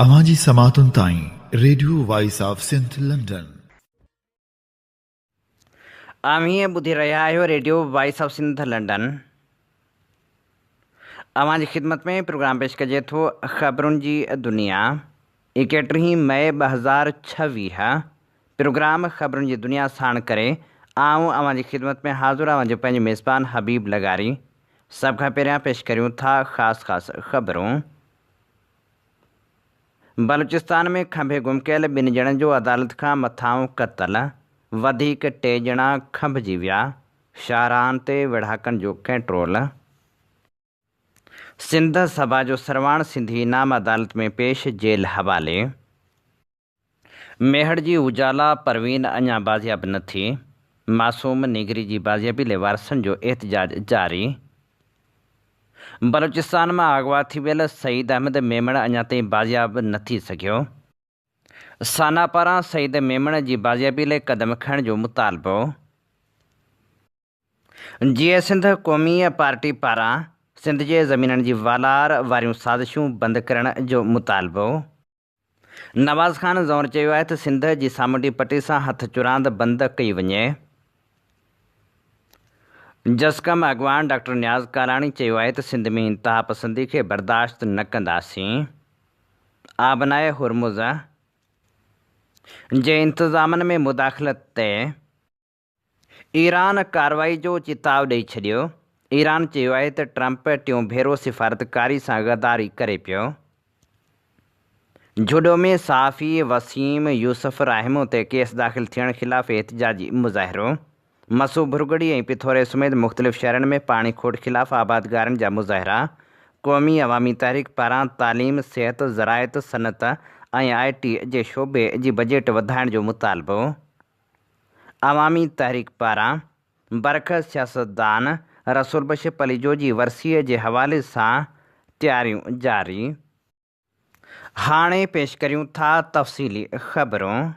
اوهان جي سماعتن تائين radio voice of Sindh London. اوهين ٻڌي رهيا آهيو radio voice of Sindh London. اوهان جي خدمت ۾ پروگرام پيش ڪجي ٿو خبرن جي دنيا ايڪٽيهين مئي 2026 پروگرام خبرن جي دنيا ساڻ ڪري آئون اوهان جي خدمت ۾ حاضر اوهان جو پنهنجو ميزبان حبيب لغاري. سڀ کان پهريان پيش ڪريون ٿا خاص خاص خبرون. بلوچستان ۾ کنڀي گم ڪيل ٻن ڄڻن جو عدالت کان مٿانهون قتل، وڌيڪ ٽي ڄڻا کنڀجي ويا، شاهراهن تي ويڙهاڪن جو ڪنٽرول. سنڌ سڀا جو سرواڻ سنڌي انعام عدالت ۾ پيش، جيل حوالي. ميهڙ جي اجالا پروين اڃا بازياب نه ٿي، معصوم نينگري جي بازيابي لئي وارثن جو احتجاج جاري. بلوچستان مان اغوا ٿي ويل سعيد احمد ميمڻ اڃا تائين بازياب نه ٿي سگهيو. سانا پاران سعيد ميمڻ جي بازيابي لئي قدم کڻڻ جو مطالبو. جيئي سنڌ قومي پارٽي پاران سنڌ جي زمينن جي والار واريون سازشون بند ڪرڻ جو مطالبو. نواز خان زئور چيو آهي ته سنڌ جي سامونڊي پٽي سان هٿ چراند بند ڪئي وڃي. جسقم اڳواڻ ڊاڪٽر نياز ڪالاڻي چيو آهي ته سنڌ ۾ انتهاپسندي کي برداشت نه ڪنداسين. آبنائي هرمز جي انتظامن ۾ مداخلت تي. ايران ڪارروائي جو چتاء ڏئي ڇڏيو، ايران چيو آهي ته ٽرمپ ٽيون ڀيرو سفارتڪاري سان غداري ڪري پيو. جهڏو ۾ صحافي وسيم يوسف راهمون تي ڪيس داخل ٿيڻ خلاف احتجاجي مظاهرو، مسو ڀرڳڙي ۽ پٿوري سميت مختلف شهرن ۾ پاڻي کوٽ خلاف آبادگارن جا مظاهرا، قومي عوامي تحريڪ پاران تعليم، صحت، زراعت، صنعت ۽ آء ٽي جي شعبي جي بجيٽ وڌائڻ جو مطالبو. عوامي تحريڪ پاران برک سياستدان رسول بخش پليجو جي ورسيء جي حوالي سان تياريون جاري. هاڻي پيش ڪريون ٿا تفصيلي خبرون.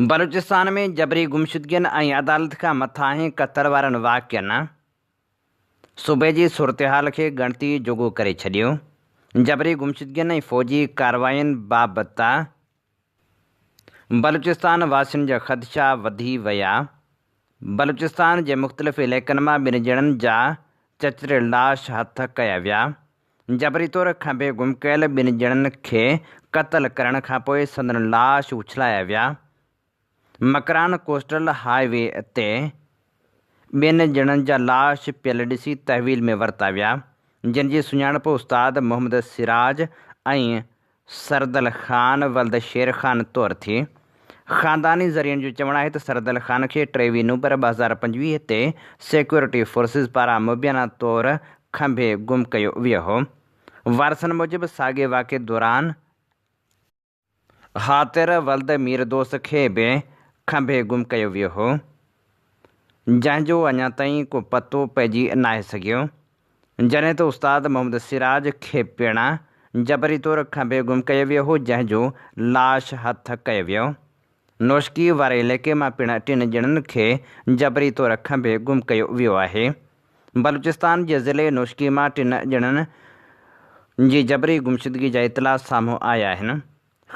بلوچستان ۾ جبري گمشدگين ۽ عدالت کان مٿانهين قتل وارن واقعن صوبي جي صورتحال کي ڳڻتي جوڳو ڪري ڇڏيو. جبري گمشدگين ۽ فوجي ڪاررواين بابت بلوچستان واسين جا خدشا وڌي ويا، بلوچستان جي مختلف علائقن مان ٻن ڄڻن جا چچريل لاش هٿ ڪيا ويا، جبري طور کنڀي گم ڪيل ٻن ڄڻن کي قتل ڪرڻ کانپوء سندن لاش اڇلايا ويا، مڪران ڪوسٽل هاء وي تي ٻن ڄڻن جا لاش پيل ڏسي تحويل ۾ ورتا ويا، جن جي سڃاڻپ استاد محمد سراج ۽ سردل خان ولد شير خان طور ٿي. خانداني ذريعن جو چوڻ آهي ته سردل خان کي 23 نومبر 2025 تي سيڪيورٽي فورسز پاران مبينا طور کنڀي گم ڪيو ويو هو. وارثن موجب ساڳئي واقعي دوران خاطر ولد مير دوست کي به کنڀي گم ڪيو ويو هو، جنهن جو اڃا تائين ڪو پتو پئجي ناهي سگهيو. جڏهن ته استاد محمد سراج کي پڻ جبري طور کنڀي گم ڪيو ويو هو، جنهن جو لاش هٿ ڪيو ويو. نوشڪي واري علائقي مان پڻ ٽن ڄڻن کي جبري طور کنڀي گم ڪيو ويو آهي. بلوچستان جي ضلعي نوشڪي مان ٽن ڄڻن جي جبري گمشدگي جا اطلاع سامهون آيا آهن.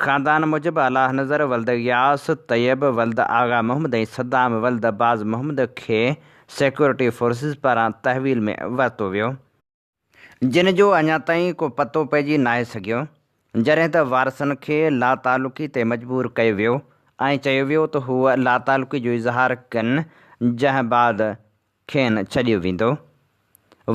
خاندان موجب الله نظر ولد غياث، طيب ولد آغا محمد ۽ صدام ولد باز محمد کي سيڪيورٽي فورسز پاران تحويل ۾ ورتو ويو، جن جو اڃا تائين ڪو پتو پئجي ناهي سگهيو، جڏهن ته وارثن کي لاتعلقي تي مجبور ڪيو ويو ۽ چيو ويو ته هو لاتعلقي جو اظهار ڪن جنهن بعد کين ڇڏيو ويندو.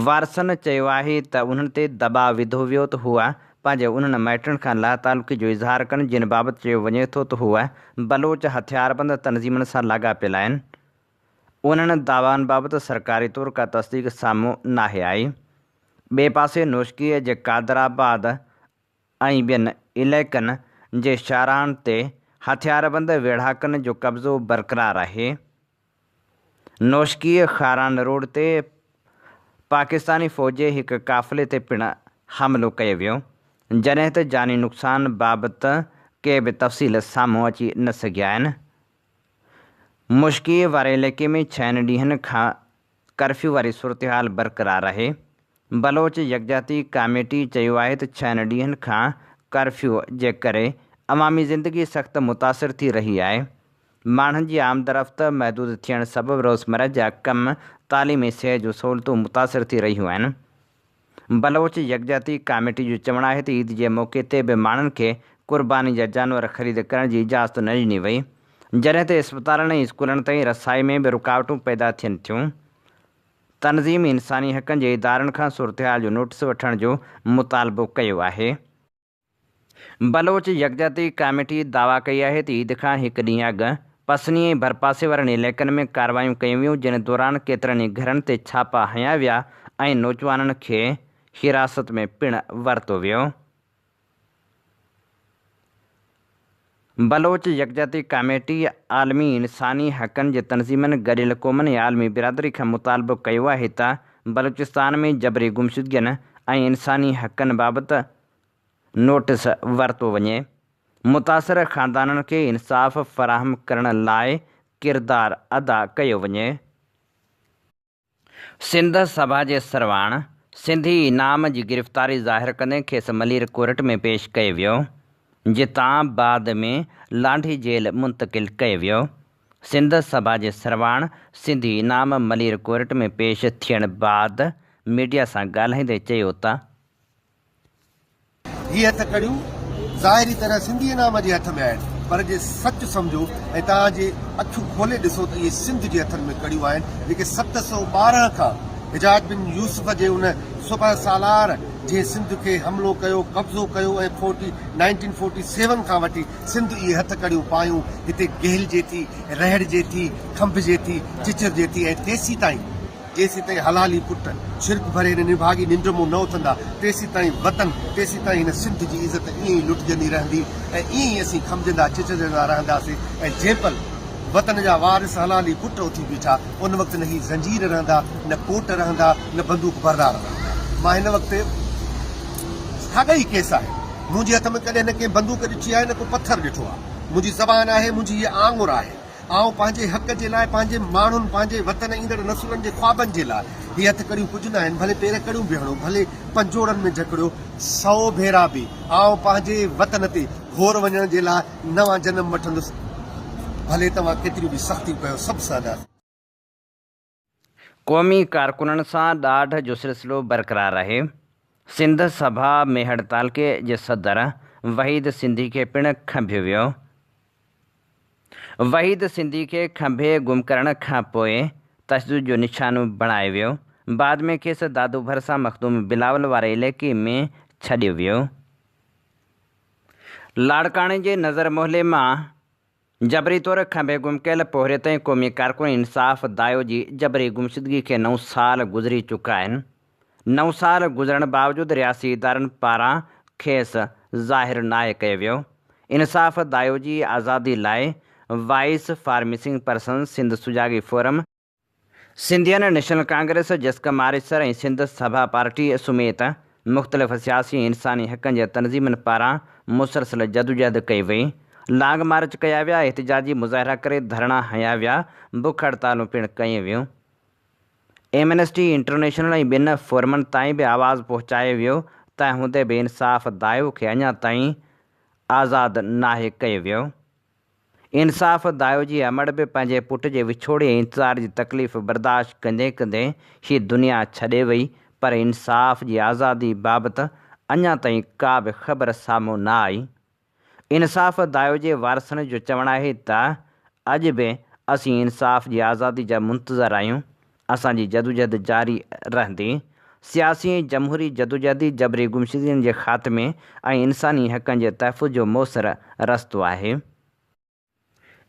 وارثن چيو آهي ته انهن تي دٻاء وڌو ويو ته هو پنهنجي انهن مائٽن کان لاتعلقي جو اظهار ڪن جن بابت چيو وڃي ٿو ته هو بلوچ هٿياربند تنظيمن سان لاڳاپيل آهن. انهن دعوائن بابت سرڪاري طور ڪا تصديق سامهون ناهي آئي. ٻئي پاسي نوشڪيء جي قادر آباد ۽ ٻين علائقن جي شاهراهن تي هٿياربند ويڙهاڪن جو قبضو برقرار آهي. نوشڪيء خاران روڊ تي پاڪستاني فوج جي هڪ قافلي تي پڻ حملو ڪيو ويو، جڏهن ته جاني نقصان بابت ڪي به تفصيل سامهون اچي نه سگهيا آهن. مشڪيء واري علائقي ۾ ڇهن ڏينهن کان ڪرفيو واري صورتحال برقرار آهي. بلوچ يڪجهتي ڪاميٽي چيو آهي ته ڇهن ڏينهن کان ڪرفيو جي ڪري عوامي زندگي سخت متاثر ٿي رهي آهي. ماڻهن جي آمدرفت محدود ٿيڻ سبب روزمره جا ڪم، تعليم ۽ صحت جون سهولتون متاثر ٿي رهيون آهن. بلوچ يڪجهتي ڪاميٽي جو چوڻ آهي ته عيد جي موقعي تي به ماڻهن کي قرباني جا جانور خريد ڪرڻ جي اجازت نه ڏني وئي، جڏهن ته اسپتالن ۽ اسڪولن تائين رسائي ۾ به رڪاوٽون پيدا ٿين ٿيون. تنظيم انساني حقن جي ادارن کان صورتحال جو نوٽيس وٺڻ جو مطالبو ڪيو آهي. بلوچ يڪجهتي ڪاميٽي دعويٰ ڪئي آهي ته عيد کان هڪ ڏينهن اڳ پسني ۽ ڀرپاسي وارن علائقن ۾ ڪارروايون ڪيون ويون جنهن دوران ڪيترن ئي گهرن تي ڇاپا هنيا ويا ۽ نوجوانن کي حراست ۾ پڻ ورتو ويو. بلوچ يڪجهتي ڪاميٽي عالمي انساني حقن جي تنظيمن، گڏيل قومن ۽ عالمي برادري کان مطالبو ڪيو آهي ته بلوچستان ۾ جبري گمشدگين ۽ انساني حقن بابت نوٽيس ورتو وڃي، متاثر خاندانن کي انصاف فراهم ڪرڻ لاء ڪردار ادا ڪيو وڃي. سنڌ سڀا جي سرواڻ سنڌي انعام جي گرفتاري ظاهر ڪندي کيس ملير ڪورٽ ۾ پيش ڪيو ويو، جتان بعد ۾ لانڍي جيل منتقل ڪيو ويو. سنڌ سڀا جي سرواڻ سنڌي انعام ملير ڪورٽ ۾ پيش ٿيڻ بعد ميڊيا سان ڳالهائيندي چيو ته. هي هٿ ڪڙيون ظاهري طرح سنڌي انعام جي هٿ ۾ آهن پر جي سچ سمجهو ۽ توهان جي اکيون کولي ڏسو ته اهي سنڌ جي هٿن ۾ ڪڙيون آهن جيڪي 712 کان حجاج بن يوسف جي ان سپهه سالار جنهن سنڌ کي حملو ڪيو قبضو ڪيو ۽ فورٽي نائنٽين فورٽي سيون کان وٺي سنڌ اهي هٿ ڪڙيون پايون هتي گهلجي ٿي رهڙجي ٿي کنڀجي ٿي چچرجي ٿي ۽ تيسيتائين جيسيتائين حلالي پٽ ڇرڪ ڀري هن نڀاڳي ننڊ مون نه اٿندا، تيسيتائين وطن، تيسيتائين هن سنڌ جي عزت ائين ئي لٽجندي رهندي ۽ ائين ئي اسين کنڀجندا چچرجندا رهنداسين ۽ جنهن پل وطن جا وارث حلالي پٽ اٿي بيٺا، ان وقت نه هي زنجير رهندا، نه ڪوٽ رهندا، نه بندوق بردار رهندا. مان هن وقت ساڳا ئي ڪيس آهن. منهنجي هٿ ۾ ڪڏهن نه ڪنهن بندوق ڏٺي آهي نه ڪو پٿر ڏٺو آهي. منهنجي زبان آهي، منهنجي هيء آڱر آهي. آئون پنهنجي حق جي لاء، پنهنجي ماڻهن، پنهنجي وطن ايندڙ نسلن جي خوابن جي لاء هي هٿ ڪڙيون ڪجهه ناهن، ڀلي پير ڪڙيون به هڻو، ڀلي پنجوڙن ۾ جڪڙيو، سئو ڀيرا به آئون پنهنجي وطن تي گهور وڃڻ جي لاء نوان جنم وٺندس، ڀلي توهان ڪيتريون به سختيون ڪيو، سڀ سهنداسين. قومي ڪارڪنن سان ڏاڍ جو سلسلو برقرار آهي. سنڌ سڀا ميهڙ تعلقي جي صدر وحيد سنڌي کي پڻ کنڀيو ويو. وحيد سنڌي کي کنڀي گم ڪرڻ کانپوء تشدد جو نشانو بڻايو ويو. بعد ۾ کيس دادو ڀرسان مخدوم بلاول واري علائقي ۾ ڇڏيو ويو. لاڙڪاڻي جي نظر محلي مان جبري طور کنڀي گم ڪيل پورهيت ۽ قومي ڪارڪن انصاف دايو جي جبري گمشدگي کي نو سال گذري چڪا آهن. نو سال گذرڻ باوجود رياسي ادارن پاران کيس ظاهر ناهي ڪيو ويو. انصاف دايو جي آزادي لاء voice for missing persons, Sindh Sujagi forum, Sindhian national congress, JSQM Aresar ۽ Sindh Sabha party سميت مختلف سياسي ۽ انساني حقن جي تنظيمن پاران مسلسل جدوجهد ڪئي وئي، لانگ مارچ ڪيا ويا، احتجاجي مظاهرا ڪري ڌرڻا هنيا ويا، بک هڙتالون پڻ ڪيون ويون. ايمنسٽي انٽرنيشنل ۽ ٻين فورمن تائين به آواز پهچايو ويو، تنهن هوندي به انصاف دايو کي اڃا تائين آزاد ناهي ڪيو ويو. انصاف دايو جي امڙ به پنهنجي پٽ جي وڇوڙي ۽ انتظار جي تڪليف برداشت ڪندي ڪندي هي دنيا ڇڏي وئي پر انصاف جي آزادي بابت اڃا تائين ڪا به خبر سامهون نه آئي. انصاف دايو جي وارثن جو چوڻ آهي ته اڄ به اسين انصاف جي آزادي جا منتظر آهيون، اسان جي جدوجهد جاري رهندي. سياسي ۽ جمهوري جدوجهد ئي جبري گمشدگين جي خاتمي ۽ انساني حقن جي تحفظ جو موثر رستو آهي.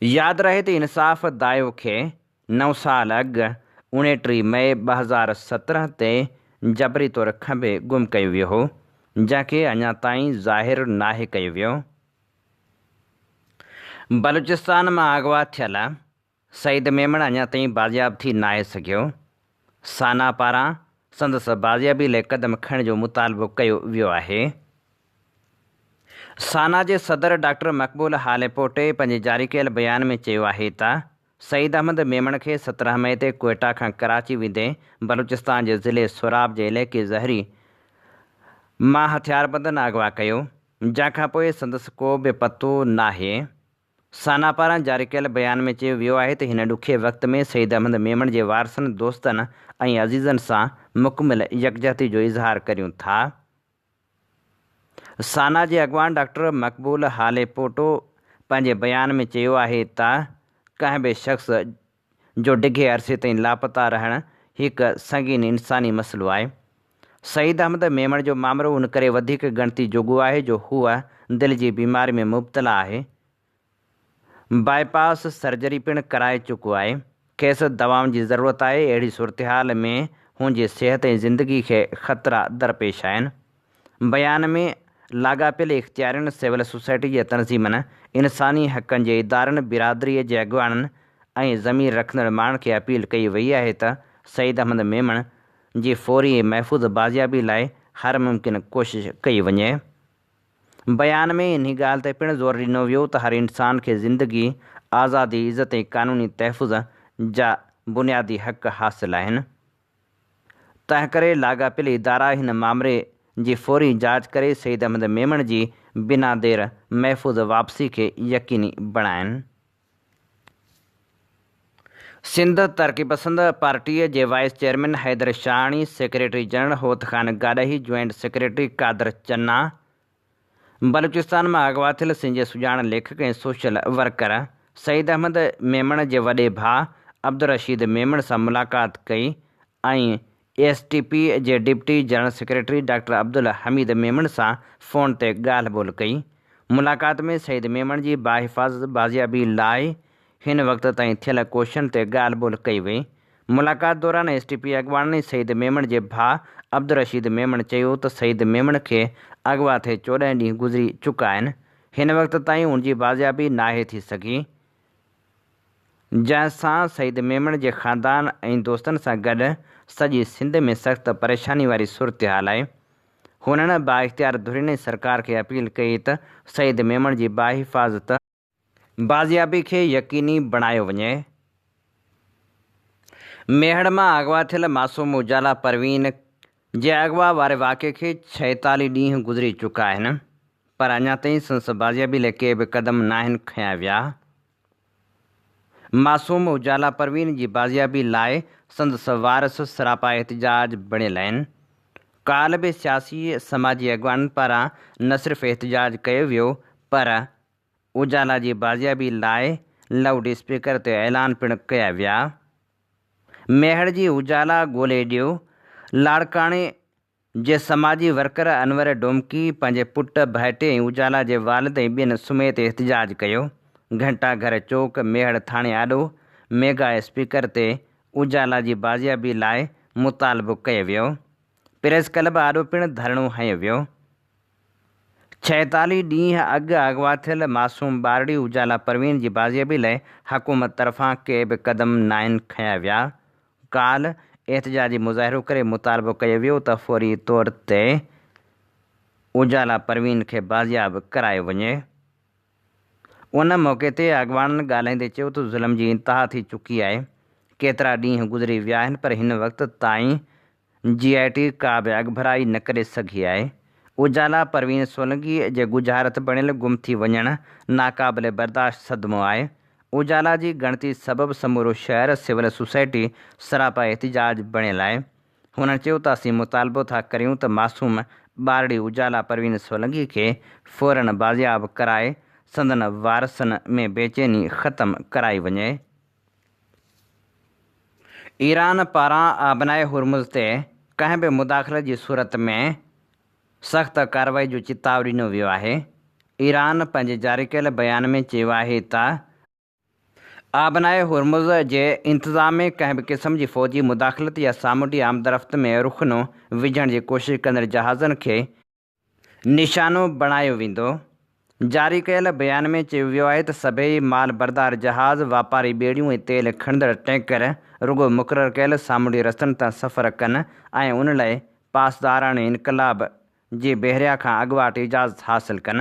ياد رهي ته انصاف دايو کي نو سال اڳ 29 مئي 2017 تي جبري طور کنڀي گم ڪيو ويو هو، جنهن کي اڃا تائين ظاهر ناهي ڪيو ويو. بلوچستان مان اغوا ٿيل سعيد ميمڻ اڃا تائين بازياب ٿي ناهي سگهيو، سانا پاران سندس بازيابي لاء قدم کڻڻ جو مطالبو ڪيو ويو آهي. سانا جي صدر ڊاڪٽر مقبول هاليپوٽي پنهنجي جاري ڪيل بيان ۾ چيو آهي ته سعيد احمد ميمڻ کي 17 مئي تي ڪوئيٽا کان ڪراچي ويندي بلوچستان جي ضلعي سوراب جي علائقي زهري مان هٿياربندن اغوا ڪيو. جنهن کانپوء سندس ڪو به پتو ناهي. سانا پاران جاري ڪيل بيان ۾ چيو ويو آهي ته هن ڏکئي وقت ۾ سعيد احمد ميمڻ جي وارثن، دوستن ۽ عزيزن سان مڪمل يڪجهتي جو اظهار ڪريون ٿا. سانا جي اڳواڻ ڊاڪٽر مقبول هاليپوٽو پنهنجي بيان ۾ چيو آهي ته ڪنهن به شخص جو ڊگهي عرصي تائين لاپتا رهڻ هڪ سنگين انساني مسئلو آهي. سعيد احمد ميمڻ جو مامرو ان ڪري وڌيڪ ڳڻتي جوڳو آهي جو هو دل جي بيماري ۾ مبتلا آهي. باء پاس سرجري پڻ ڪرائي چڪو آهي. کيس دوائن جي ضرورت آهي. اهڙي صورتحال ۾ هن جي صحت ۽ زندگي کي خطرا درپيش آهن. بيان ۾ لاڳاپيل اختيارين، سول سوسائٽي جي تنظيمن، انساني حقن جي ادارن، برادري جي اڳواڻن ۽ ضمير رکندڙ ماڻهن کي اپيل ڪئي وئي آهي ته سعيد احمد ميمڻ جي فوري ۽ محفوظ بازيابي لاء هر ممڪن ڪوشش ڪئي وڃي. بيان ۾ انهي ڳالهه تي پڻ زور ڏنو ويو ته هر انسان کي زندگي، آزادي، عزت ۽ قانوني تحفظ جا بنيادي حق حاصل آهن. تنهنڪري لاڳاپيل ادارا هن مامري جي فوري جاچ ڪري سعيد احمد ميمڻ جي بنا دير محفوظ واپسي کي يقيني بڻائين. سنڌ ترقي پسند پارٽيء جي vice chairman Haider Shahani, secretary general Hot Khan Gadhi, joint secretary Qadir Channa, Balochistan مان اغوا ٿيل سنڌ جي سڄاڻ ليکڪ ۽ سوشل ورڪر سعيد احمد ميمڻ جي وڏي ڀاء عبدالرشيد ميمڻ سان ملاقات ڪئي ۽ ايس ٽي پي جي deputy general secretary doctor Abdul Hameed Memon سان فون تي ڳالهه ٻولهه ڪئي. ملاقات ۾ سعيد ميمڻ جي باحفاظت بازيابي لاء هن وقت تائين ٿيل ڪوششن تي ڳالهه ٻولهه ڪئي وئي. ملاقات دوران ايس ٽي پي اڳواڻن ۽ سعيد ميمڻ جي ڀاء عبدالرشيد ميمڻ چيو ته سعيد ميمڻ کي اغوا ٿئي 14 ڏينهن گذري چڪا آهن، هن وقت تائين ان جي بازيابي ناهي ٿي سگهي، جنهن سان سعيد ميمڻ جي خاندان ۽ دوستن سان گڏ سڄي سنڌ ۾ سخت پريشاني واري صورتحال آهي. هنن بااختيار ڌرين ۽ سرڪار کي اپيل ڪئي ته سعيد ميمڻ جي باحفاظت بازيابي کي يقيني بڻايو وڃي. ميهڙ مان اغوا ٿيل معصوم اجالا پروين جي اغوا واري واقعي کي 46 ڏينهن گذري چڪا آهن پر اڃا تائين سندس بازيابي لاء ڪي به قدم ناهن کنيا ويا. معصوم اجالا پروين جي بازيابي لاء سندس وارث سراپا احتجاج بڻيل آهن. ڪالهه به سياسي سماجي اڳواڻن پاران نه صرف احتجاج ڪيو ويو پر اجالا جي بازيابي لاء لائوڊ اسپيڪر تي اعلان پڻ ڪيا ويا. ميهڙ جي اجالا ڳولي ڏيو، لاڙڪاڻي جي سماجي ورڪر انور ڊومڪي پنهنجي پٽ، ڀائٽي ۽ اجالا جي والد ۽ ٻين سميت احتجاج ڪيو. گهنٽا گهر چوڪ ميهڙ ٿاڻي آڏو ميگا اسپيڪر تي اجالا جي بازيابي لاء مطالبو ڪيو ويو. پريس ڪلب آڏو پڻ ڌرڻو هنيو ويو. 46 ڏينهن اڳ اغوا ٿيل معصوم ٻارڙي اجالا پروين جي بازيابي لاء حڪومت طرفان ڪي به قدم ناهن کنيا ويا. ڪالهه احتجاجي مظاهرو ڪري مطالبو ڪيو ويو ته فوري طور تي اجالا پروين کي بازياب ڪرايو وڃي. ان موقعي تي اڳواڻن ڳالهائيندي چيو ته ظلم جي انتها ٿي چڪي آهي، ڪيترا ڏينهن گذري ويا آهن پر هن وقت تائين جي آء ٽي ڪا به اڳڀرائي نه ڪري سگهي آهي. اجالا پروين سولنگي جي ڳجهارت بڻيل گم ٿي وڃڻ ناقابل برداشت صدمو آهي. اجالا جي ڳڻتي سبب سمورو شهر سول سوسائٽي سراپا احتجاج بڻيل آهي. هنن چيو ته اسين مطالبو ٿا ڪريون ته معصوم ٻارڙي اجالا پروين سولنگي کي فورن بازياب ڪرائي سندن وارثن ۾ بيچيني ختم ڪرائي وڃي. ايران پاران آبنائي هرمز تي ڪنهن به مداخلت جي صورت ۾ سخت ڪارروائي جو چتاء ڏنو ويو آهي. ايران پنهنجي جاري ڪيل بيان ۾ چيو آهي ته، آبنائي هرمز جي انتظام ۾ ڪنهن به قسم جي فوجي مداخلت يا سامونڊي آمدرفت ۾ رخنو وجهڻ جي ڪوشش ڪندڙ جهازن کي نشانو بڻايو ويندو. جاري ڪيل بيان ۾ چيو ويو آهي ته سڀئي مال بردار جهاز، واپاري ٻيڙيون ۽ تيل کڻندڙ ٽينڪر رڳو مقرر ڪيل سامونڊي رستن تان سفر ڪن ۽ ان لاء پاسداران انقلاب جي بحريه کان اڳواٽ اجازت حاصل ڪن.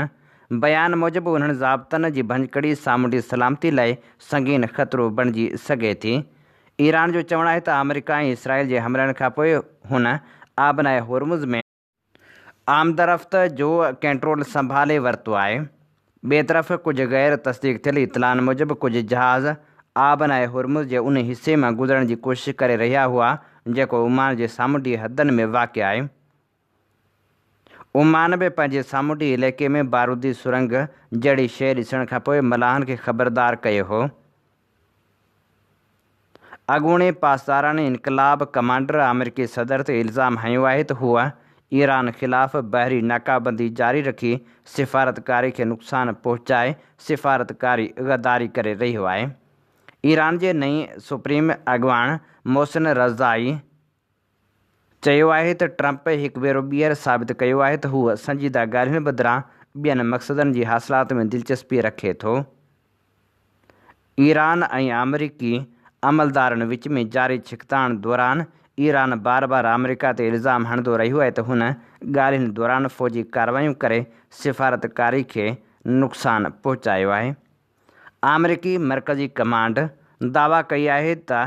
بيان موجب انهن ضابطن جي ڀڃڪڙي سامونڊي سلامتي لاء سنگين خطرو بڻجي سگهي ٿي. ايران جو چوڻ آهي ته آمريڪا ۽ اسرائيل جي حملن کانپوء هن آبنائي هرمز ۾ آمدرفت جو ڪنٽرول سنڀالي ورتو آهي. ٻئي طرف ڪجهه غير تصديق ٿيل اطلاعن موجب ڪجهه جهاز آبنائي هرمز جي ان حصي مان گذرڻ جي ڪوشش ڪري رهيا هئا جيڪو عمان جي سامونڊي حدن ۾ واقع آهي. عمان به پنهنجي سامونڊي علائقي ۾ بارودي سرنگهه جهڙي شيء ڏسڻ کانپوء ملاحن کي خبردار ڪيو هو. اڳوڻي پاسداران انقلاب ڪمانڊر آمريڪي صدر تي الزام هنيو آهي ته هو ايران خلاف بحري ناڪابندي جاري رکي سفارتڪاري کي نقصان پهچائي سفارتڪاري غداري ڪري رهيو آهي. ايران جي نئين سپريم اڳواڻ محسن رضائي چيو آهي ته ٽرمپ هڪ ڀيرو ٻيهر ثابت ڪيو آهي ته هو سنجيده ڳالهين بدران ٻين مقصدن جي حاصلات ۾ دلچسپي رکي ٿو. ايران ۽ آمريڪي عملدارن وچ ۾ جاري ڇڪتاڻ دوران ايران بار بار آمريڪا تي الزام هڻندو رهيو آهي ته هن ڳالهين دوران فوجي ڪارروايون ڪري سفارتڪاري کي نقصان پهچايو آهي. آمريڪي مرڪزي ڪمانڊ دعويٰ ڪئي آهي ته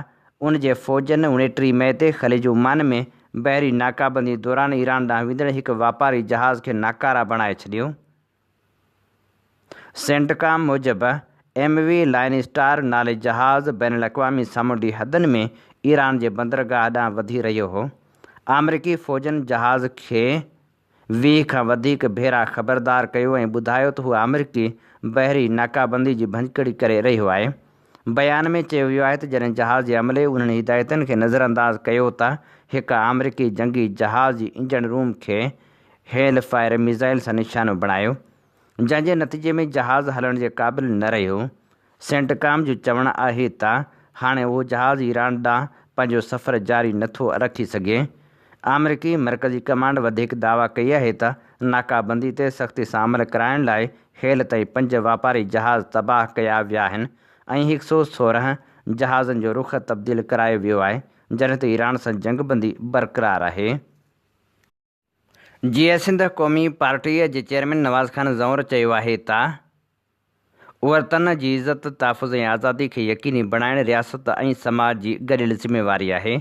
ان جي فوجن 29 مئي تي خليج عمان ۾ بحري ناڪابندي دوران ايران ڏانهن ويندڙ هڪ واپاري جهاز کي ناڪاره بڻائي ڇڏيو. سينٽڪام موجب، ايم وي لائن اسٽار نالي جهاز بين الاقوامي سامونڊي حدن ۾ ايران جي بندرگاهه ڏانهن وڌي رهيو هو. آمريڪي فوجن جهاز کي 20 کان وڌيڪ ڀيرا خبردار ڪيو ۽ ٻڌايو ته هو آمريڪي بحري ناڪابندي جي ڀڃڪڙي ڪري رهيو آهي. بيان ۾ چيو ويو آهي ته جڏهن جهاز جي عملي انهن هدايتن کي نظرانداز ڪيو ته هڪ آمريڪي جنگي جهاز جي انجڻ روم کي هيل فائر ميزائل سان نشانو بڻايو، جنهن جي نتيجي ۾ جهاز هلڻ جي قابل نه رهيو. سينٽڪام جو چوڻ آهي ته هاڻي اهو جهاز ايران ڏانهن پنهنجو سفر جاري نٿو رکي سگهي. آمريڪي مرڪزي ڪمانڊ وڌيڪ دعويٰ ڪئي آهي ته ناڪابندي تي سختي سان عمل ڪرائڻ لاء هيل تائين پنج واپاري جهاز تباهه ڪيا ويا آهن ۽ 116 جهازن جو رخ تبديل ڪرايو ويو آهي، جڏهن ته ايران سان جنگبندي برقرار آهي. جيئي سنڌ قومي پارٽيء جي چيئرمين نواز خان زئور چيو آهي ته عورتن جي عزت، تحفظ ۽ آزادي کي يقيني بڻائڻ رياست ۽ سماج جي گڏيل ذميواري آهي،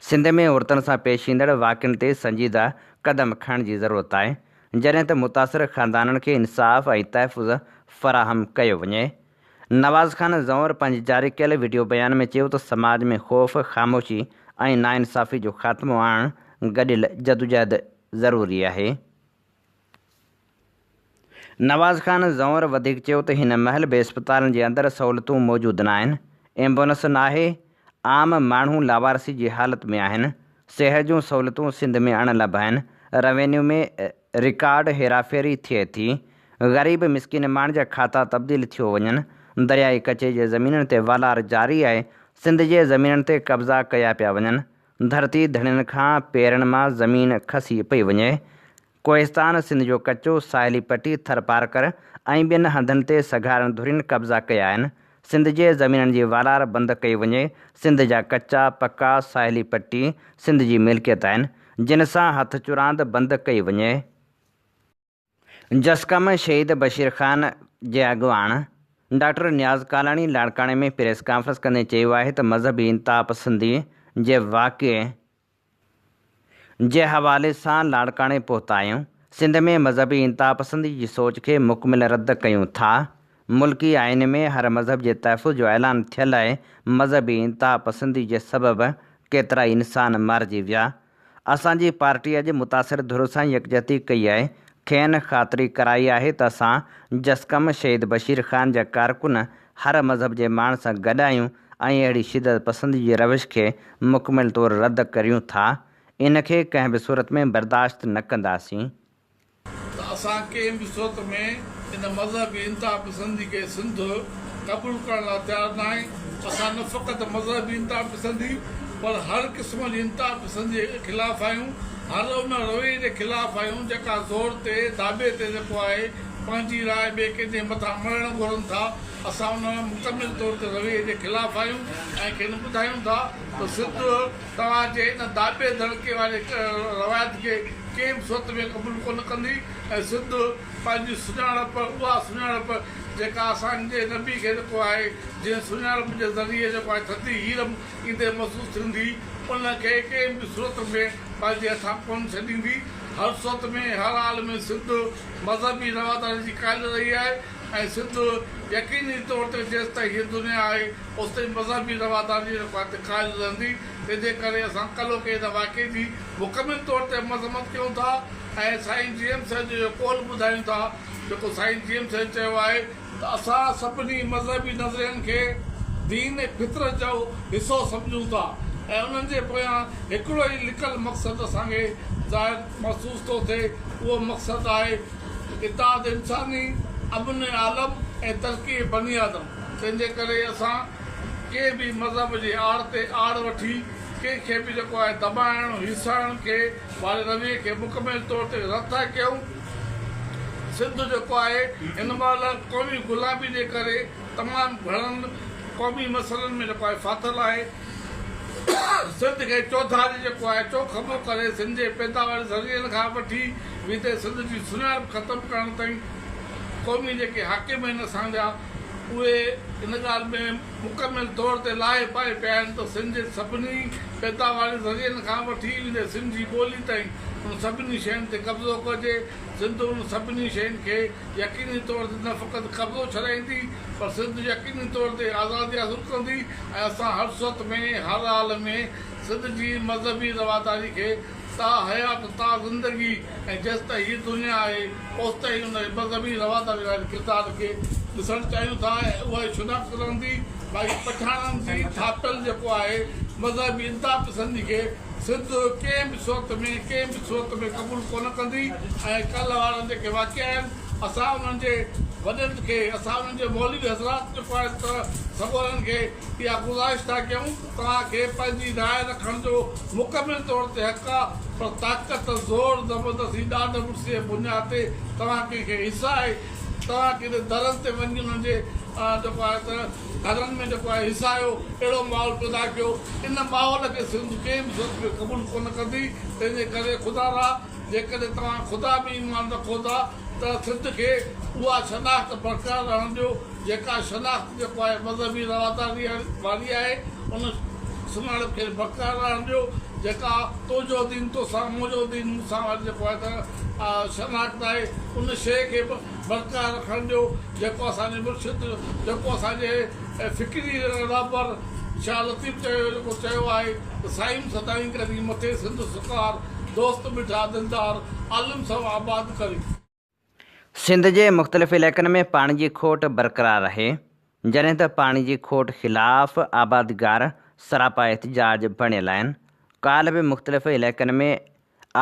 سنڌ ۾ عورتن سان پيش ايندڙ واقعن تي سنجيده قدم کڻڻ جي ضرورت آهي، جڏهن ته متاثر خاندانن کي انصاف ۽ تحفظ فراهم ڪيو وڃي. نواز خان زئور پنهنجي جاري ڪيل وڊيو بيان ۾ چيو ته سماج ۾ خوف، خاموشي ۽ ناانصافي جو خاتمو آڻڻ گڏيل جدوجهد ضروري آهي. نواز خان زئور وڌيڪ چيو ته هن مهل به اسپتالن جي اندر سهولتون موجود ناهن، ايمبولنس ناهي، عام ماڻهو لاوارثي جي حالت ۾ آهن، صحت جون سهولتون سنڌ ۾ اڻ لڀ آهن، روينيو ۾ رڪارڊ هيراڦيري ٿئي ٿي، غريب مسڪين ماڻهن جا کاتا تبديل ٿيو وڃن، دريائي ڪچي جي زمينن تي والار جاري آهي، سنڌ جي زمينن تي قبضا ڪيا پيا وڃن، ڌرتي ڌڻين کان پيرن مان زمين کسي پئي وڃي، ڪوهستان، سنڌ جو ڪچو، ساحلي پٽي، ٿرپارڪر ۽ ٻين هنڌن تي سگهارن ڌرين قبضا ڪيا آهن، سنڌ جي زمينن جي والار بند ڪئي وڃي، سنڌ جا ڪچا، پڪا، ساحلي پٽي سنڌ جي ملڪيت آهن، جن سان هٿ چراند بند ڪئي وڃي. جسقم شهيد بشير خان جي اڳواڻ ڊاڪٽر نياز ڪالاڻي لاڙڪاڻي ۾ پريس ڪانفرنس ڪندي چيو آهي ته مذهبي انتهاپسندي جي واقعي جي حوالي سان لاڙڪاڻي پهتا آهيون، سنڌ ۾ مذهبي انتهاپسندي جي سوچ کي مڪمل رد ڪيون ٿا، ملڪي آئين ۾ هر مذهب جي تحفظ جو اعلان ٿيل آهي، مذهبي انتهاپسندي جي سبب ڪيترائي انسان مارجي ويا، اسان جي پارٽي اڄ متاثر ڌر سان يڪجهتي ڪئي آهي، کين خاطري ڪرائي آهي ته اسان جسقم شهيد بشير خان جا ڪارڪن هر مذهب جي ماڻهن سان گڏ آهيون ۽ اهڙي شدت پسندي جي روش کي مڪمل طور رد ڪريون ٿا، ان کي ڪنهن به صورت ۾ برداشت نه ڪنداسين. ته اسان ڪنهن به صورت ۾ ان مذهبي انتها پسندي کي سنڌ قبول ڪرڻ لاء تيار ناهي، اسان نه فقط مذهبي انتها پسندي پر هر قسم جي انتها پسندي جي خلاف آهيون، هر ان رويي جي خلاف آهيون جيڪا زور تي، داٻي تي جيڪو آهي پنهنجي راء ٻئي ڪنهن جي مٿان مڙهڻ گهرن ٿا، اسان ان مڪمل طور تي رويي جي خلاف آهيون ۽ کين ٻڌايون ٿا ته سنڌ توهان جي ان داٻي دڙڪي واري روايت کي ڪنهن به صورت ۾ قبول ڪونه ڪندي ۽ سنڌ پنهنجي سڃاڻپ اها سڃاڻپ جيڪا اسان جي نبي کي جيڪو آهي جنهن سڃاڻپ جي ذريعي جيڪو آهي ٿڌي هير ايندي محسوس ٿيندي ان کي ڪنهن به صورت ۾ پنهنجي هٿان ڪونه ڇڏيندي. هر صورت ۾ هر حال ۾ سنڌ مذهبي رواداري جي قائل رهي آهي ۽ سنڌ يقيني طور تي جيستائين هيء دنيا آهي اوستائين مذهبي رواداري جي روايت تي قائل رهندي. تنهن جي ڪري اسان ڪلهوڪي ان واقعي جي مڪمل طور تي مذمت ڪيون ٿا ۽ سائين جي ايم سيد جو اهو قول ٻڌايون ٿا جيڪو سائين جي ايم سيد چيو آهي ته اسان سڀني مذهبي نظرين کي دين ۽ فطرت جو حصو سمجهون ٿا ۽ انهن جي پويان هڪڙو ئي لڪل مقصد اسان کي ظاهر محسوس ٿو ٿئي اهو مقصد آهي اتحاد انساني، امن عالم ۽ ترقي بني آدم. تنهن جي ڪري اسان ڪنهن به مذهب جي آڙ تي آڙ وٺي ڪنهن کي به جيڪو آهي دٻائڻ، هيسائڻ کي واري رويي کي مڪمل طور تي رد ٿا ڪيون. سنڌ جيڪو آهي هن مهل قومي غلامي جي ڪري تمام گهڻن قومي مسئلن ۾ جيڪو آهي ڦاٿل آهي. سنڌ کي چوڌاري جيڪو آهي چوکنڀو ڪري سنڌ جي پيداواري ذريعن کان وٺي ويندي سنڌ جي سڃاڻپ ختم ڪرڻ تائين قومي جيڪي حاڪم آهن اسان جا اهي ان ڳالهه ۾ مڪمل طور تي لاهي پائي پيا آهن ته سنڌ جي سڀني پيداواري ذريعن کان وٺي ويندي سنڌ جي ٻولي تائين ان سڀني شين تي قبضو ڪجي. سنڌ ان سڀني شين کي يقيني طور تي نه فقط قبضو ڇڏائيندي پر سنڌ يقيني طور تي آزادي حاصل ڪندي ۽ اسان هر صورت ۾ هر حال ۾ سنڌ جي مذهبي رواداري کي تا حيات تا زندگي ۽ جيستائين هي دنيا آهي اوستائين ان جي مذهبي رواداري واري ڪردار کي ڏسڻ چاهيون ٿا ۽ اها ئي شناخت رهندي باقي پٺاڻن جي ٿاپيل جيڪو آهي مذهبي انتهاپسندي کي سنڌ ڪنهن به صورت ۾ ڪنهن به صورت ۾ قبول ڪونه ڪندي ۽ ڪلهه وارن جيڪي واقعا آهن اسان انهن جي وڏن کي اسان انهن جي مولوي حضرات جيڪو آهن ته سڳورن کي اها گذارش ٿا ڪيون ته توهان کي پنهنجي راء رکڻ جو مڪمل طور تي حق آ پر طاقت، زور، زبردستي، ڏاڍ مڙسي جي بنياد تي توهان ڪنهن کي هيسائي، توهان ڪنهن جي درن تي وڃي انهن جي جيڪو آهي ته گهرن ۾ جيڪو آهي هيسايو، اهڙو ماحول پيدا ڪيو، ان ماحول کي سنڌ ڪنهن به صورت ۾ قبول ڪونه ڪندي، تنهن جي ڪري خدا را جيڪڏهن توهان خدا ۾ ايمان رکو ٿا ته سنڌ کي اها شناخت برقرار رهڻ ڏيو. جيڪا شناخت جيڪو آهي مذهبي رواداري واري آهي ان سڃاڻپ کي برقرار رهڻ ڏيو جيڪا تنهنجو دين توسان منهنجو دين مون سان واري جيڪو آهي ته شناخت آهي ان شيء کي به برقرار رکڻ ڏيو جيڪو اسان جي مرشد جيڪو اسان جي فڪري رهبر شاهه لطيف چيو جيڪو چيو آهي ته سائين سدائين ڪرين مٿي سنڌ سڪار دوست مٺا دلدار عالم سڀ آباد ڪرين. سنڌ جي مختلف علائقن ۾ پاڻي جي کوٽ برقرار آهي، جڏهن ته پاڻي جي کوٽ خلاف آبادگار سراپا احتجاج بڻيل آهن، ڪالهه به مختلف علائقن ۾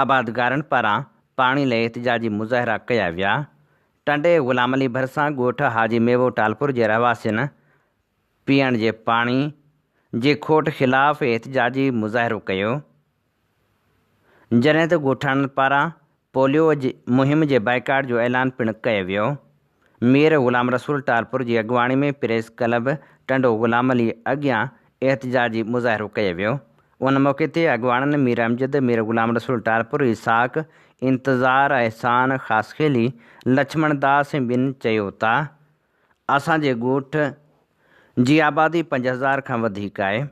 آبادگارن پاران پاڻي لئي احتجاجي مظاهرا ڪيا ويا، ٽنڊي غلام علي ڀرسان ڳوٺ حاجي ميوو ٽالپر جي رهواسين پيئڻ جي پاڻي جي کوٽ خلاف احتجاجي مظاهرو ڪيو، جڏهن ته ڳوٺاڻن پاران پوليو جي مهم جي بائيڪاٽ جو اعلان پڻ ڪيو ويو. مير غلام رسول ٽالپر جي اڳواڻي ۾ پريس ڪلب ٽنڊو غلام علي اڳيان احتجاجي مظاهرو ڪيو ويو. ان موقعي تي اڳواڻن مير امجد، مير غلام رسول ٽالپر، اسحاق، انتظار، احسان خاصخيلي، لڇمڻ داس ۽ ٻين چيو ته اسان جي ڳوٺ جي آبادي 5000 کان وڌيڪ آهي.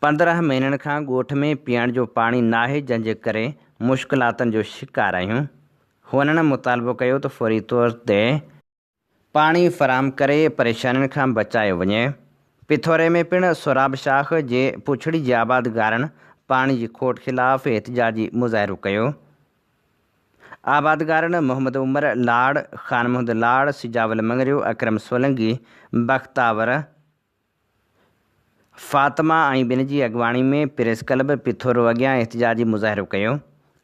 15 مهينن کان ڳوٺ ۾ پيئڻ جو پاڻي ناهي جنهن جي ڪري مشڪلاتن جو شڪار آهيون. هنن مطالبو ڪيو ته فوري طور تي پاڻي فراهم ڪري پريشانين کان بچايو وڃي. پٿوري ۾ پڻ سهراب شاخ جي پڇڙي جي آبادگارن پاڻي جي کوٽ خلاف احتجاجي مظاهرو ڪيو. آبادگارن محمد عمر لاڙ، خان محمد لاڙ، سجاول مڱريو، اڪرم سولنگي، بختاور، فاطمه ۽ ٻين جي اڳواڻي ۾ پريس ڪلب پٿورو اڳيان احتجاجي مظاهرو ڪيو.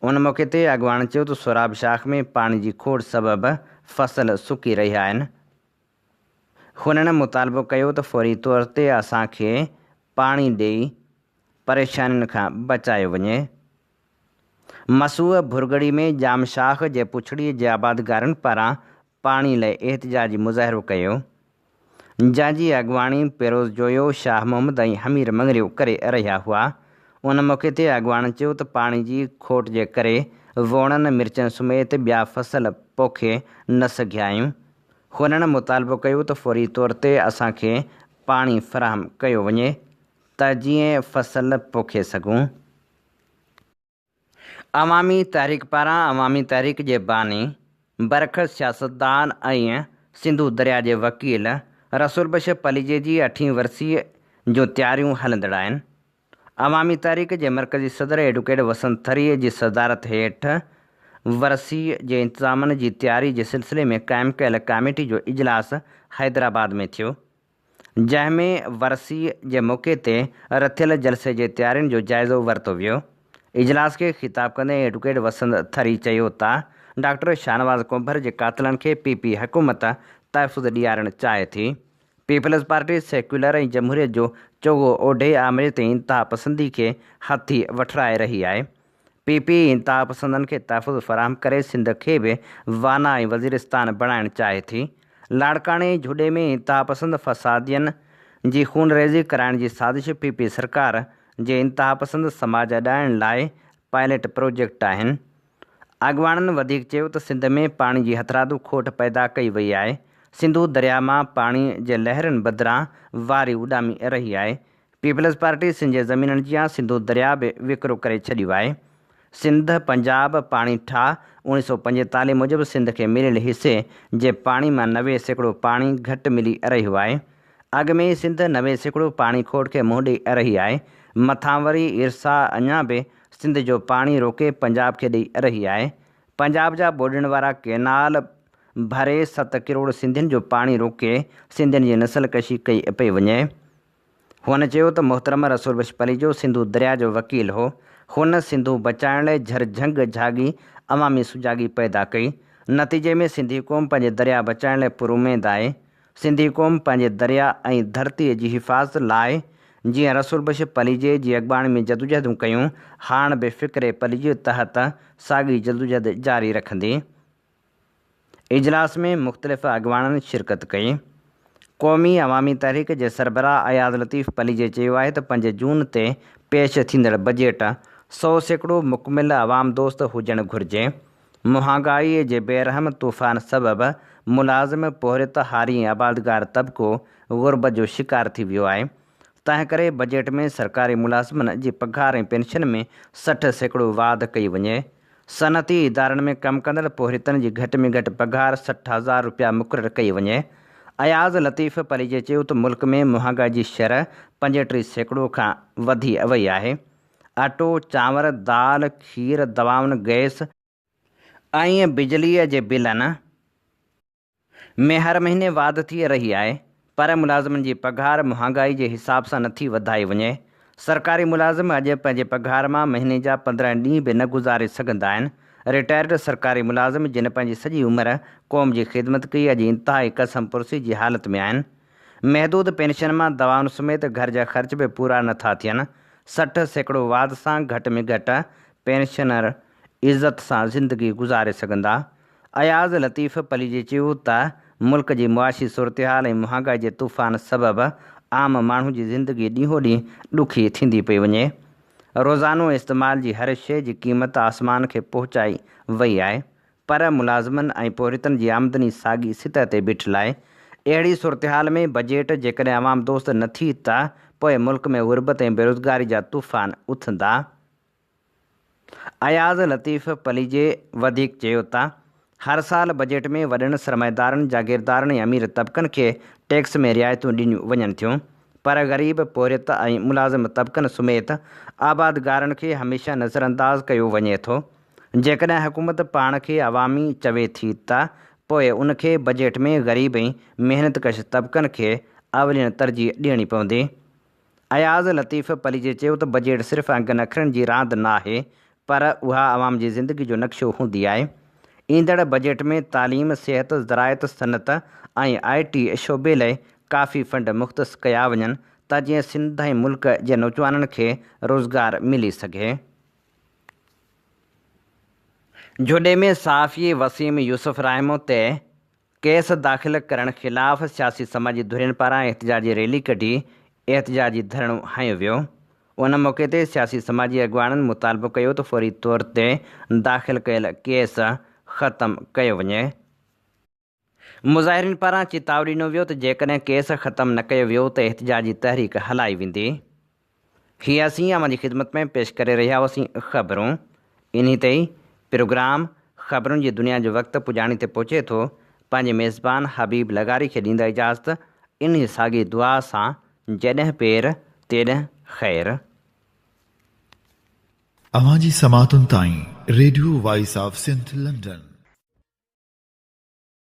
ان موقعي تي اڳواڻن چيو ته سهراب شاخ ۾ پاڻي جي کوٽ سبب فصل سڪي رهيا آهن. هنن مطالبو ڪيو ته فوري طور تي اسان کي پاڻي ڏئي پريشانين کان بچايو وڃي. مسوع ڀرڳڙي ۾ ڄام شاخ جي پڇڙي جي آبادگارن پاران پاڻي لئه احتجاجي مظاهرو ڪيو، جنهن جي اڳواڻي پيروز جويو، شاهه محمد ۽ حمير مڱريو ڪري رهيا هئا. ان موقعي تي اڳواڻن چيو ته پاڻي جي کوٽ جي ڪري ووڻن، مرچن سميت ٻيا فصل پوکي نه سگهيا آهيون. هنن مطالبو ڪيو ته فوري طور تي اسان کي پاڻي فراهم ڪيو وڃي ته جيئن فصل پوکي سگهون. عوامي تحريڪ پاران عوامي تحريڪ جي باني، برک سياستدان ۽ سنڌو درياء جي وڪيل رسول بخش پليجي جي اٺين ورسيء جون تياريون هلندڙ آهن. عوامي تحريڪ جي مرڪزي صدر ايڊوڪيٽ وسنت ٿريء جي صدارت هيٺ ورسيء جي انتظامن جي تياري جي سلسلي ۾ قائم ڪيل ڪاميٽي جو اجلاس حيدرآباد ۾ ٿيو. جنهن ۾ ورسيء جي موقعي تي رٿيل جلسي جي تيارين جو جائزو ورتو ويو. اجلاس کي خطاب ڪندي ايڊوڪيٽ وسند ٿري چيو ته ڊاڪٽر شاهنواز ڪنڀر جي قاتلن کي پي پي حڪومت تحفظ ڏيارڻ چاهي ٿي. پيپلز پارٽي سيڪيولر ۽ جمهوريت جو چوغو اوڍي آمريت ۽ انتهاپسندي کي هٿي وٺرائي رهي آهي. پي پي انتهاپسندن کي تحفظ فراهم ڪري سنڌ کي به وانا ۽ وزيرستان بڻائڻ چاهي ٿي. لاڙڪاڻي ۽ جهڏي ۾ انتهاپسند فسادين جي خونريزي ڪرائڻ جي سازش پي پي سرڪار جي انتهاپسند سماج اڏائڻ لاء پائلٽ پروجيڪٽ آهن. اڳواڻن وڌيڪ چيو ته سنڌ ۾ پاڻي جي هٿرادو کوٽ پيدا ڪئي وئي آهي، سنڌو درياء مان پاڻي جي لهرن بدران واري اڏامي رهي آهي، پيپلز پارٽي سنڌ جي زمينن جيان سنڌو درياء به وڪرو ڪري ڇڏيو آهي. سنڌ پنجاب پاڻي ٺاهه 1945 موجب سنڌ کي مليل حصي جي پاڻي مان 90% پاڻي گهٽ ملي رهيو آهي. اڳ ۾ ئي سنڌ 90% پاڻي کوٽ کي منهن ڏئي رهي آهي. مٿان وري ارسا اڃا به سنڌ جو پاڻي روڪي پنجاب کي ڏئي رهي آهي. پنجاب جا ٻوڏين وارا ڪينال ڀري ست ڪروڙ سنڌين جو پاڻي روڪي سنڌين جي نسل ڪشي ڪئي پئي وڃي. هن چيو ته محترم رسول بخش پليجو سنڌو درياء جو وڪيل هو. هن سنڌو بچائڻ لاء جھر جھنگ جھاڳي عوامي سجاڳي پيدا ڪئي. نتيجي ۾ سنڌي قوم پنهنجي درياء بچائڻ لاء پراميد آهي. سنڌي قوم پنهنجي درياء ۽ ڌرتيء جي حفاظت لاء جيئن رسول بخش پليجي جي اڳواڻي ۾ جدوجهدون ڪيون، هاڻ به فڪر پليجي تحت ساڳي جدوجهد جاري رکندي. اجلاس ۾ مختلف اڳواڻن شرڪت ڪئي. قومي عوامي تحريڪ جي سربراهه اياز لطيف پليجي چيو آهي ته 5 جون تي پيش ٿيندڙ بجيٽ 100% مڪمل عوام دوست هجڻ گهرجي. مهانگائي جي بي رحم طوفان سبب ملازم، پورهيت، هاري ۽ آبادگار طبقو غربت جو شڪار ٿي ويو آهي. تنهنڪري بجيٽ ۾ سرڪاري ملازمن جي پگهار ۽ پينشن ۾ 60% واڌ ڪئي وڃي. صنعتي ادارن ۾ ڪم ڪندڙ پورهيتن جي گهٽ ۾ گهٽ پگهار 60 هزار رپيا مقرر ڪئي وڃي. اياز لطيف پليجي چيو ته ملڪ ۾ مهانگائي جي شرح 35% کان وڌي وئي آهي. اٽو، چانور، دال، کير، دوائن، گئس ۽ بجليء جي بلن ۾ هر مهيني واڌ ٿي رهي آهي پر ملازمن جي پگهار مهانگائي جي حساب سان نٿي وڌائي وڃي. سرڪاري ملازم اڄ پنهنجي پگهار مان مهيني جا 15 ڏينهن به نه گذاري سگهندا آهن. رٽائرڊ سرڪاري ملازم جن پنهنجي سڄي عمر قوم جي خدمت ڪئي اڄ انتهائي قسم پرسي جي حالت ۾ آهن. محدود پينشن مان دوائن سميت گهر جا خرچ به پورا نٿا ٿين. 60% واڌ سان گهٽ ۾ گهٽ پينشنر عزت سان زندگي گذاري سگهندا. اياز لطيف پليجي چيو ته ملڪ جي معاشي صورتحال ۽ مهانگائي جي طوفان سبب عام ماڻهو جي زندگي ڏينهون ڏينهن ڏکي ٿيندي پئي وڃي. روزانو استعمال جي هر شيء جي قيمت آسمان کي پهچائي وئي آهي پر ملازمن ۽ پورهيتن جي آمدني ساڳي سطح تي بيٺل آهي. اهڙي صورتحال ۾ بجيٽ جيڪڏهن عوام دوست نه ٿي ته پوء ملڪ ۾ غربت ۽ بيروزگاري جا طوفان اٿندا. اياز لطيف پليجي وڌيڪ چيو ته هر سال بجيٽ ۾ وڏن سرمائيدارن، جاگيردارن ۽ امير طبقن کي ٽيڪس ۾ رعايتون ڏنيون وڃن ٿيون پر غريب، پورهيت ۽ ملازم طبقن سميت آبادگارن کي هميشه نظرانداز ڪيو وڃي ٿو. جيڪڏهن حڪومت پاڻ کي عوامي چوي ٿي ته پوء ان کي بجيٽ ۾ غريب ۽ محنت ڪش طبقن کي اولين ترجيح ڏيڻي پوندي. اياز لطيف پليجي چيو ته بجيٽ صرف انگن اکرن جي راند ناهي پر اها عوام جي زندگي جو نقشو هوندي آهي. ايندڙ بجيٽ ۾ تعليم، صحت، زراعت، صنعت ۽ آء ٽي شعبي لئي ڪافي فنڊ مختص ڪيا وڃن ته جيئن سنڌ ۽ ملڪ جي نوجوانن کي روزگار ملي سگهي. جهڏي ۾ صحافي وسيم يوسف راهمو تي ڪيس داخل ڪرڻ خلاف سياسي سماجي ڌرين پاران احتجاجي ريلي ڪڍي احتجاجي ڌرڻو هنيو ويو. ان موقعي تي سياسي سماجي اڳواڻن مطالبو ڪيو ته فوري طور تي داخل ڪيل ڪيس ختم ڪيو وڃي. مظاهرين پاران چتاء ڏنو ويو ته جيڪڏهن ڪيس ختم نه ڪيو ويو ته احتجاجي تحريڪ هلائي ويندي. هي اسين اوهان جي خدمت ۾ پيش ڪري رهيا هئاسين خبرون. انهي تي ئي پروگرام خبرن جي دنيا جو وقت پڄاڻي تي پهچي ٿو. پنهنجي ميزبان حبيب لغاري کي ڏيندا اجازت انهي ساڳي دعا سان جيڏنهن پير تيڏنهن خير. اوهان جي سماعتن تائين radio voice of Sindh London.